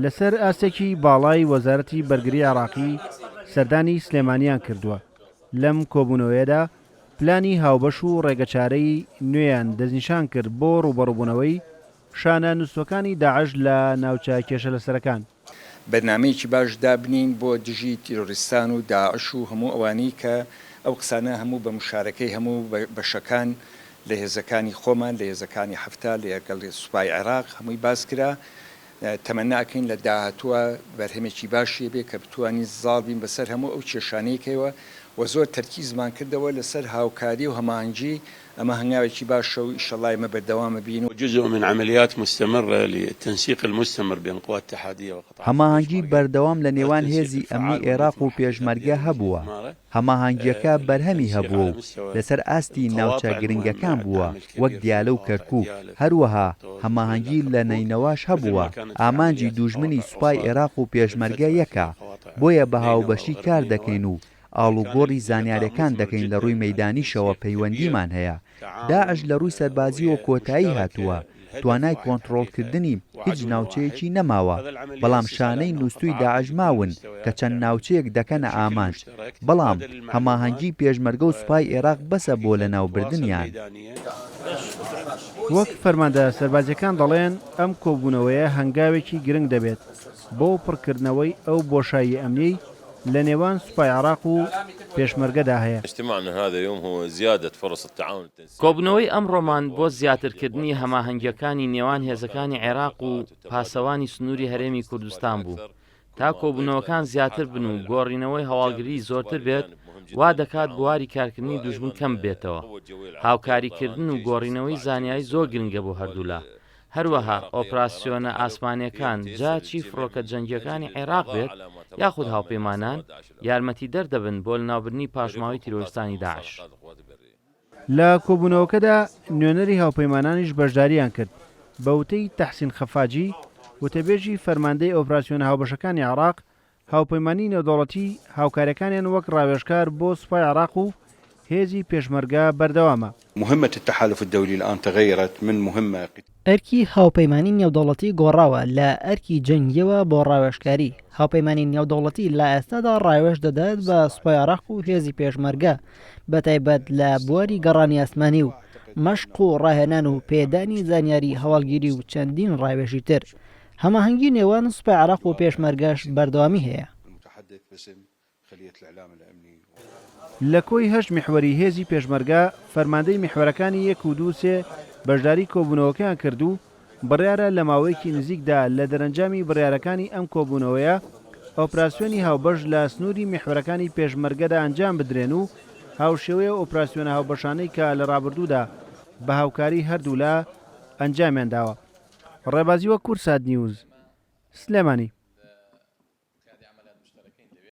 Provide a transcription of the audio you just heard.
لەسەر ئاستێکی باڵای وەزارەتی بەرگری عێراقی سەردانی سلێمانیان کردووە، لەم کۆبوونەوەیەدا پلانی هاوبەش و ڕێگەچارەی نوێیان دەستنیشان کرد بۆ ڕووبەڕووبوونەوەی شانە نوستووەکانی داعش لە ناوچە کێشەلەسەرەکان. بەرنامەیەکی باش دابنێین بۆ دژی تیرۆریستان و داعش و هەموو ئەوانەی کە ئەو قسانە هەموو بە مشارەکەی هەموو بەشەکان لە هێزەکانی خۆمان لە هێزەکانی 70 لە یەگەڵ سوپای عێراق هەمووی باس کرا تەمەنا ئەکەین لە داهاتووە بەرهەمێکی باشی هەبێ کە بتوانین زاڵ بین بەسەر هەموو ئەو کێشانەیەکەوە و زۆر تەرکیزمان کردەوە لەسەر هاوکاری و هەماهەنگی ئەمە هەنگاوێکی باشە و ئیشەڵا ئێمە بەردەوام ئەبین. جزء من عملیات مستمرە للتنسیق المستمر بین قوات اتحادیە و قطعات هەماهەنگی الپێشمەرگە بەردەوام لە نێوان التنسیق هێزی ئەمنی الفعال ئێراق و والمتمحور في پێشمەرگە تحديد هەبووە، الإمارة هەماهەنگییەکە بەرهەمی التنسیق هەبووە على و مستوى لەسەر ئاستی ناوچە القواطع المهمة گرنگەکان بووە الدعم وەک الكبير في دیالە و قواطع کەرکووک، ديالى في هەروەها التواجد هەماهەنگی إلى لە كركوك نەینەواش مثل هەبووە، ما كانت في ئامانجی عمليات دووژمنی القواطع سوپای الوسطى ئێراق و قبل پێشمەرگە فترة في یەکە، قواطع بۆیە بە نينوى هاوبەشی وغرب کار نينوى دەکەین و كان ئاڵوگۆڕی اللقاء زانیارەکان مثمر دەکەین لە جدا ڕووی على مەیدانیشەوە تنسيق كبير پەیوەندیمان هەیە، داعش تعاون لە ڕووی سەربازییەوە رؤية کۆتایی مشتركة هاتووە، الهدف توانای واحد حقيقة کۆنتڕۆڵکردنی هیچ وعدو واحد ناوچەیەکی نەماوە، هذا العملية بەڵام ينص على شانەی أنه نووستووی قطاعات داعش بكل ماون کە المستويات چەند تعمل ناوچەیەک دەکەنە بشكل ئامانج، مشترك بەڵام تبادل المعلومات هەماهەنگی پێشمەرگە و سوپای ئێراق بەسە بۆ وحقيقة تواصل لەناوبردنیان. ميدانيا. وەک فەرماندە سەربازییەکان دەڵێن، ئەم کۆبوونەوەیە هەنگاوێکی گرنگ دەبێت بۆ پڕکردنەوەی ئەو بۆشاییە ئەمنییەی لە نێوان سوپای عێراق و پێشمەرگەدا هەیە. کۆبوونەوەی ئەمڕۆمان بۆ زیاترکردنی هەماهەنگییەکانی نێوان هێزەکانی عێراق و پاسەوانی سنووری هەرێمی کوردستان بوو، تا کۆبوونەوەکان زیاتر بن و گۆڕینەوەی هەواڵگریی زۆرتر بێت، وا دەکات بواری کارکردنی دوژمن کەم ببێتەوە. هاوکاریکردن و گۆڕینەوەی زانیاری زۆر گرنگە بۆ هەردوولا. هەروەها ئۆپراسیۆنە ئاسمانییەکان جا چی فڕۆکە جەنگییەکانی عێراق بێت یاخود هاوپەیمانان، یارمەتیدەر دەبن بۆ لەناوبردنی پاشماوەی تیرۆریستانی داعش. لە کۆبوونەوەکەدا نوێنەری هاوپەیمانانیش بەشدارییان کرد، بە وتەی تەحسین خەفاجی، وتەبێژی فەرماندەی ئۆپراسیۆنە هاوبەشەکانی عێراق، هاوپەیمانیی نێودەوڵەتی هاوکارییەکانیان وەک ڕاوێژکار بۆ سوپای عێراق و هێزی پێشمەرگە بەردەوامە. مهمە التحالف الدولی الآن تغیرت من مهمە. ئەرکی هاوپەیمانی نێودەوڵەتی گۆڕاوە لە ئەرکی جەنگییەوە بۆ ڕاوێژکاری. هاوپەیمانی نێودەوڵەتی لە ئێستادا ڕاوێژ دەدات بە سوپای عێراق و هێزی پێشمەرگە بەتایبەت لە بواری گەڕانی ئاسمانی و مەشق و ڕاهێنان و پێدانی زانیاری هەواڵگیری و چەندین ڕاوێژی تر. هەماهەنگی نێوان سوپای عێراق و پێشمەرگەش بەردەوامی هەیە. لە کۆی هەشت میحوەری هێزی پێشمەرگە، فەرماندەی میحوەرەکانی یەک و دوو و سێ بەشداری کۆبوونەوەکەیان کرد و بڕیارە لە ماوەیەکی نزیکدا لە دەرەنجامی بڕیارەکانی ئەم کۆبوونەوەیە ئۆپراسیۆنی هاوبەش لە سنووری میحوەرەکانی پێشمەرگەدا ئەنجام بدرێن و هاوشێوەی ئەو ئۆپراسیۆنە هاوبەشانەی کە لە ڕابردوودا بە هاوکاری هەردوولا ئەنجامیان داوە. ڕێبازی وەک کوردسات نیوز، سلێمانی.